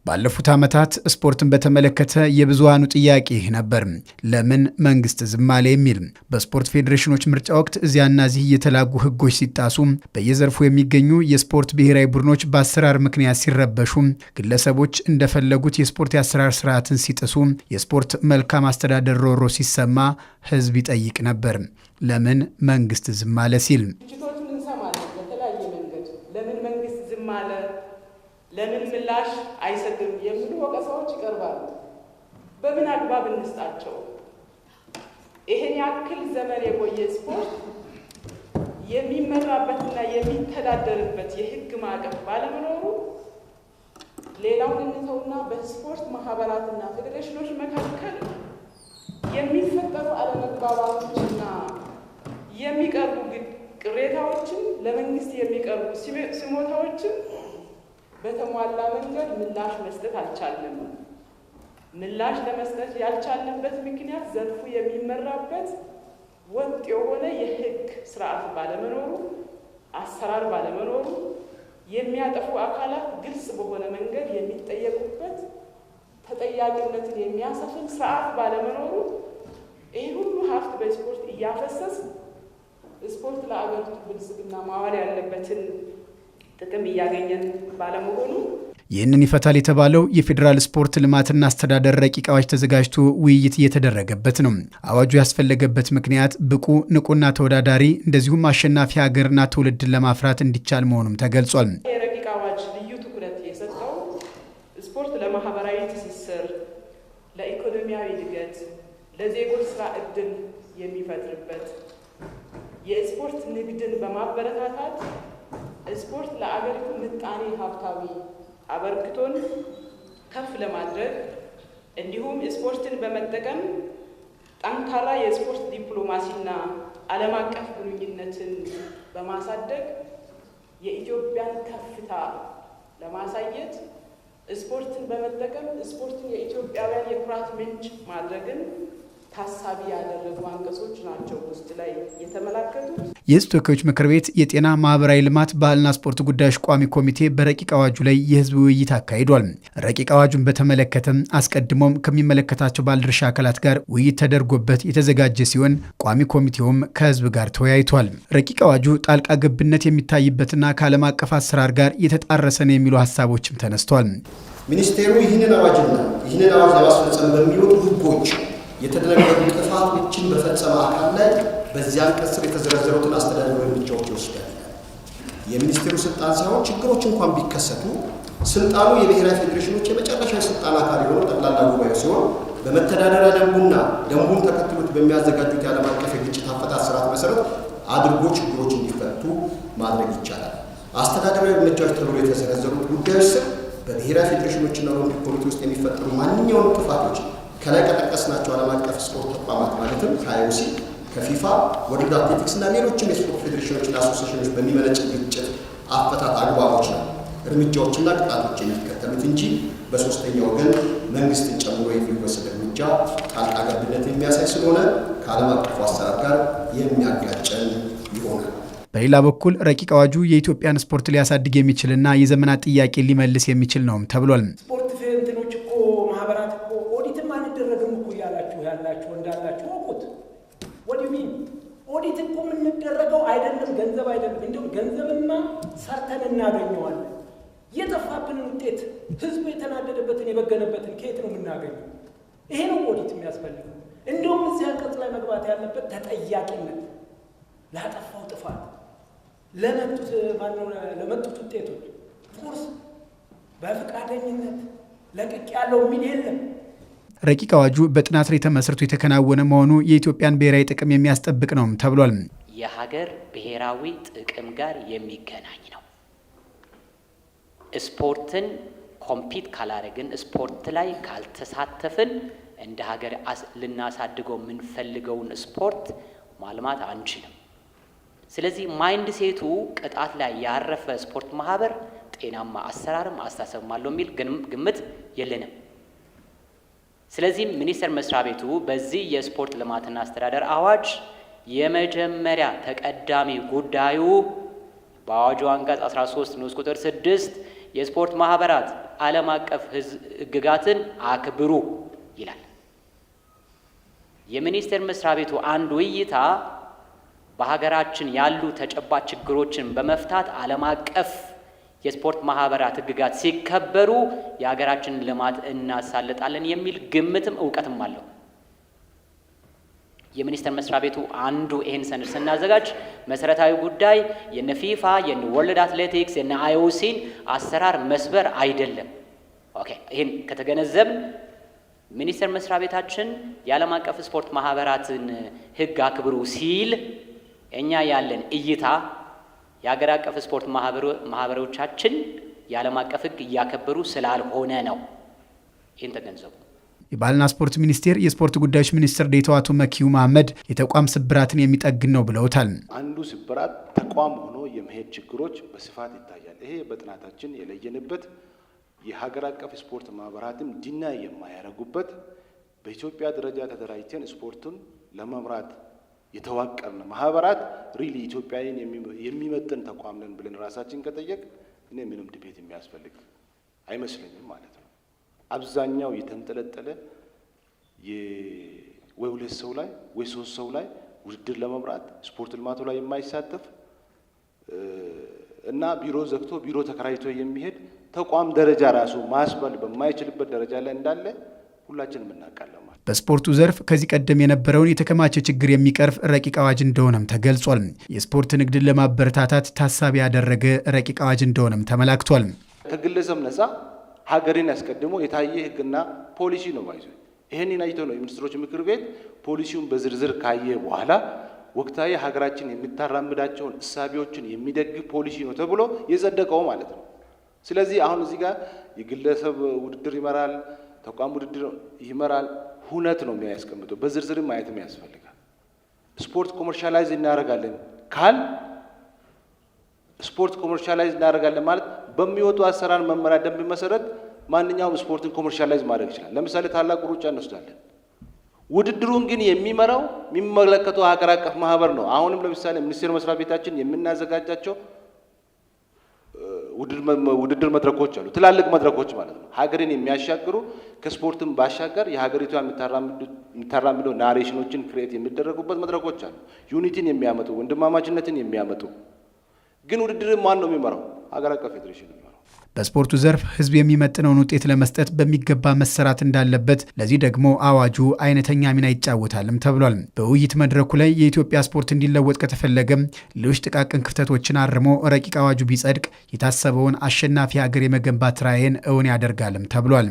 ባለፉት ዓመታት ስፖርትን በተመለከተ የብዙሃኑ ጥያቄ ይህ ነበር። ለምን መንግስት ዝም አለ የሚል። በስፖርት ፌዴሬሽኖች ምርጫ ወቅት እዚያና እዚህ እየተላጉ ህጎች ሲጣሱ፣ በየዘርፉ የሚገኙ የስፖርት ብሔራዊ ቡድኖች በአሰራር ምክንያት ሲረበሹ፣ ግለሰቦች እንደፈለጉት የስፖርት የአሰራር ስርዓትን ሲጥሱ፣ የስፖርት መልካም አስተዳደር ሮሮ ሲሰማ ህዝብ ይጠይቅ ነበር። ለምን መንግስት ዝም አለ ሲል። ትችቶችን እንሰማለን በተለያየ መንገድ። ለምን መንግስት ዝም አለ፣ ለምን ምላሽ አይሰጥም የሚሉ ወቀሳዎች ይቀርባሉ። በምን አግባብ እንስጣቸው? ይህን ያክል ዘመን የቆየ ስፖርት የሚመራበትና የሚተዳደርበት የህግ ማዕቀፍ ባለመኖሩ፣ ሌላውን እንተውና በስፖርት ማህበራትና ፌዴሬሽኖች መካከል የሚፈጠሩ አለመግባባቶችና የሚቀርቡ ቅሬታዎችን፣ ለመንግስት የሚቀርቡ ስሞታዎችን በተሟላ መንገድ ምላሽ መስጠት አልቻልንም። ምላሽ ለመስጠት ያልቻልንበት ምክንያት ዘርፉ የሚመራበት ወጥ የሆነ የህግ ስርዓት ባለመኖሩ፣ አሰራር ባለመኖሩ፣ የሚያጠፉ አካላት ግልጽ በሆነ መንገድ የሚጠየቁበት ተጠያቂነትን የሚያሰፍን ስርዓት ባለመኖሩ፣ ይህ ሁሉ ሀብት በስፖርት እያፈሰስ ስፖርት ለአገሪቱ ብልጽግና ማዋል ያለበትን ጥቅም እያገኘን ባለመሆኑ። ይህንን ይፈታል የተባለው የፌዴራል ስፖርት ልማትና አስተዳደር ረቂቅ አዋጅ ተዘጋጅቶ ውይይት እየተደረገበት ነው። አዋጁ ያስፈለገበት ምክንያት ብቁ፣ ንቁና ተወዳዳሪ እንደዚሁም አሸናፊ ሀገርና ትውልድን ለማፍራት እንዲቻል መሆኑም ተገልጿል። የረቂቅ አዋጅ ልዩ ትኩረት የሰጠው ስፖርት ለማህበራዊ ትስስር፣ ለኢኮኖሚያዊ እድገት፣ ለዜጎች ስራ እድል የሚፈጥርበት፣ የስፖርት ንግድን በማበረታታት ስፖርት ለአገሪቱ ምጣኔ ሀብታዊ አበርክቶን ከፍ ለማድረግ፣ እንዲሁም ስፖርትን በመጠቀም ጠንካራ የስፖርት ዲፕሎማሲና ዓለም አቀፍ ግንኙነትን በማሳደግ የኢትዮጵያን ከፍታ ለማሳየት፣ ስፖርትን በመጠቀም ስፖርትን የኢትዮጵያውያን የኩራት ምንጭ ማድረግን ታሳቢ ያደረጉ አንቀጾች ናቸው ውስጥ ላይ የተመላከቱት። የሕዝብ ተወካዮች ምክር ቤት የጤና፣ ማህበራዊ ልማት፣ ባህልና ስፖርት ጉዳዮች ቋሚ ኮሚቴ በረቂቅ አዋጁ ላይ የህዝብ ውይይት አካሂዷል። ረቂቅ አዋጁን በተመለከተም አስቀድሞም ከሚመለከታቸው ባለድርሻ አካላት ጋር ውይይት ተደርጎበት የተዘጋጀ ሲሆን ቋሚ ኮሚቴውም ከህዝብ ጋር ተወያይቷል። ረቂቅ አዋጁ ጣልቃ ገብነት የሚታይበትና ከዓለም አቀፍ አሰራር ጋር የተጣረሰ ነው የሚሉ ሀሳቦችም ተነስቷል። ሚኒስቴሩ ይህንን አዋጅና ይህንን አዋጅ ለማስፈጸም በሚወጡ ህጎች የተደነገጉ ጥፋቶችን በፈጸመ አካል ላይ በዚያ አንቀጽ ስር የተዘረዘሩትን አስተዳደራዊ እርምጃዎች ይወስዳል። የሚኒስቴሩ ስልጣን ሳይሆን ችግሮች እንኳን ቢከሰቱ ስልጣኑ የብሔራዊ ፌዴሬሽኖች የመጨረሻ የስልጣን አካል የሆነው ጠቅላላ ጉባኤው ሲሆን በመተዳደሪያ ደንቡና ደንቡን ተከትሎት በሚያዘጋጁት የዓለም አቀፍ የግጭት አፈታት ስርዓት መሰረት አድርጎ ችግሮች እንዲፈቱ ማድረግ ይቻላል። አስተዳደራዊ እርምጃዎች ተብሎ የተዘረዘሩት ጉዳዮች ስር በብሔራዊ ፌዴሬሽኖችና ኦሎምፒክ ኮሚቴ ውስጥ የሚፈጠሩ ማንኛውንም ጥፋቶች ከላይ ከጠቀስናቸው ዓለም አቀፍ ስፖርት ተቋማት ማለትም ከ IOC፣ ከፊፋ፣ World Athletics እና ሌሎችም የስፖርት ፌዴሬሽኖችና አሶሴሽኖች በሚመነጭ ግጭት አፈታት አግባቦች ነው እርምጃዎችና ቅጣቶች የሚከተሉት እንጂ በሶስተኛ ወገን መንግስትን ጨምሮ የሚወሰድ እርምጃ ጣልቃ ገብነት የሚያሳይ ስለሆነ ከዓለም አቀፉ አሰራር ጋር የሚያጋጨን ይሆናል። በሌላ በኩል ረቂቅ አዋጁ የኢትዮጵያን ስፖርት ሊያሳድግ የሚችልና የዘመናት ጥያቄ ሊመልስ የሚችል ነውም ተብሏል። ስፖርት እንትኖች እኮ፣ ማህበራት እኮ ኦዲትም አንደረግም እኮ እያላችሁ ያላችሁ እንዳላችሁ እወቁት። What do you mean? ኦዲት እኮ የምንደረገው አይደለም፣ ገንዘብ አይደለም። እንዲሁም ገንዘብማ ሰርተን እናገኘዋለን። የጠፋብንን ውጤት፣ ህዝቡ የተናደደበትን የበገነበትን ከየት ነው የምናገኘው? ይሄ ነው ኦዲት የሚያስፈልገው። እንዲሁም እዚህ አንቀጽ ላይ መግባት ያለበት ተጠያቂነት ላጠፋው ጥፋት፣ ለመጡት ማነው ለመጡት ውጤቶች of course በፈቃደኝነት ለቅቅ ያለው የሚል የለም። ረቂቅ አዋጁ በጥናት ላይ ተመስርቶ የተከናወነ መሆኑ የኢትዮጵያን ብሔራዊ ጥቅም የሚያስጠብቅ ነውም ተብሏል። የሀገር ብሔራዊ ጥቅም ጋር የሚገናኝ ነው። ስፖርትን compete ካላረግን፣ ስፖርት ላይ ካልተሳተፍን እንደ ሀገር ልናሳድገው የምንፈልገውን ስፖርት ማልማት አንችልም። ስለዚህ mindset ኡ ቅጣት ላይ ያረፈ ስፖርት ማህበር ጤናማ አሰራርም አስተሳሰብም አለው የሚል ግምት የለንም። ስለዚህም ሚኒስቴር መስሪያ ቤቱ በዚህ የስፖርት ልማትና አስተዳደር አዋጅ የመጀመሪያ ተቀዳሚ ጉዳዩ በአዋጁ አንቀጽ 13 ንዑስ ቁጥር 6 የስፖርት ማህበራት ዓለም አቀፍ ሕግጋትን አክብሩ ይላል። የሚኒስቴር መስሪያ ቤቱ አንዱ እይታ በሀገራችን ያሉ ተጨባጭ ችግሮችን በመፍታት ዓለም አቀፍ የስፖርት ማህበራት ሕግጋት ሲከበሩ የሀገራችንን ልማት እናሳልጣለን የሚል ግምትም እውቀትም አለው። የሚኒስቴር መስሪያ ቤቱ አንዱ ይህን ሰነድ ስናዘጋጅ መሰረታዊ ጉዳይ የነ ፊፋ፣ የነ World Athletics፣ የነ IOC ን አሰራር መስበር አይደለም። Okay፣ ይህን ከተገነዘብን ሚኒስቴር መስሪያ ቤታችን የዓለም አቀፍ ስፖርት ማህበራትን ሕግ አክብሩ ሲል እኛ ያለን እይታ የሀገር አቀፍ ስፖርት ማህበሮቻችን የዓለም አቀፍ ሕግ እያከበሩ ስላልሆነ ነው። ይህን ተገንዘቡ። የባህልና ስፖርት ሚኒስቴር የስፖርት ጉዳዮች ሚኒስትር ዴኤታው አቶ መኪዩ መሐመድ የተቋም ስብራትን የሚጠግን ነው ብለውታል። አንዱ ስብራት ተቋም ሆኖ የመሄድ ችግሮች በስፋት ይታያል። ይሄ በጥናታችን የለየንበት፣ የሀገር አቀፍ ስፖርት ማህበራትም deny የማያደርጉበት፣ በኢትዮጵያ ደረጃ ተደራጅተን ስፖርቱን ለመምራት የተዋቀርን ማህበራት really ኢትዮጵያዊን የሚመጥን ተቋም ነን ብለን ራሳችን ከጠየቅን እኔ ምንም debate የሚያስፈልግ አይመስለኝም ማለት ነው። አብዛኛው የተንጠለጠለ ወይ ሁለት ሰው ላይ ወይ ሶስት ሰው ላይ ውድድር ለመምራት ስፖርት ልማቱ ላይ የማይሳተፍ እና ቢሮ ዘግቶ ቢሮ ተከራይቶ የሚሄድ ተቋም ደረጃ ራሱ ማስበል በማይችልበት ደረጃ ላይ እንዳለ ሁላችንም እናውቃለን ማለት። በስፖርቱ ዘርፍ ከዚህ ቀደም የነበረውን የተከማቸ ችግር የሚቀርፍ ረቂቅ አዋጅ እንደሆነም ተገልጿል። የስፖርት ንግድን ለማበረታታት ታሳቢ ያደረገ ረቂቅ አዋጅ እንደሆነም ተመላክቷል። ከግለሰብ ነፃ ሀገርን አስቀድሞ የታየ ሕግና ፖሊሲ ነው by the way። ይህንን አይቶ ነው የሚኒስትሮች ምክር ቤት ፖሊሲውን በዝርዝር ካየ በኋላ ወቅታዊ ሀገራችን የምታራምዳቸውን እሳቤዎችን የሚደግፍ ፖሊሲ ነው ተብሎ የጸደቀው ማለት ነው። ስለዚህ አሁን እዚህ ጋር የግለሰብ ውድድር ይመራል፣ ተቋም ውድድር ይመራል፣ ሁነት ነው የሚያስቀምጠው። በዝርዝርም ማየትም ያስፈልጋል። ስፖርት commercialize እናደርጋለን ካል ስፖርት commercialize እናደርጋለን ማለት በሚወጡ አሰራር መመሪያ ደንብ መሰረት ማንኛውም ስፖርትን commercialize ማድረግ ይችላል። ለምሳሌ ታላቁ ሩጫ እንወስዳለን። ውድድሩን ግን የሚመራው የሚመለከተው ሀገር አቀፍ ማህበር ነው። አሁንም ለምሳሌ ሚኒስቴር መስሪያ ቤታችን የምናዘጋጃቸው ውድድር መድረኮች አሉ፣ ትላልቅ መድረኮች ማለት ነው። ሀገርን የሚያሻግሩ፣ ከስፖርትም ባሻገር የሀገሪቷ የምታራምደው narration ኦችን create የሚደረጉበት መድረኮች አሉ። Unity ን የሚያመጡ፣ ወንድማማችነትን የሚያመጡ። ግን ውድድርን ማን ነው የሚመራው? ሀገር አቀፍ ፌዴሬሽን ነው የሚመራው። በስፖርቱ ዘርፍ ሕዝብ የሚመጥነውን ውጤት ለመስጠት በሚገባ መሰራት እንዳለበት፣ ለዚህ ደግሞ አዋጁ አይነተኛ ሚና ይጫወታልም ተብሏል። በውይይት መድረኩ ላይ የኢትዮጵያ ስፖርት እንዲለወጥ ከተፈለገም ሌሎች ጥቃቅን ክፍተቶችን አርሞ ረቂቅ አዋጁ ቢጸድቅ የታሰበውን አሸናፊ ሀገር የመገንባት ራዕይን እውን ያደርጋልም ተብሏል።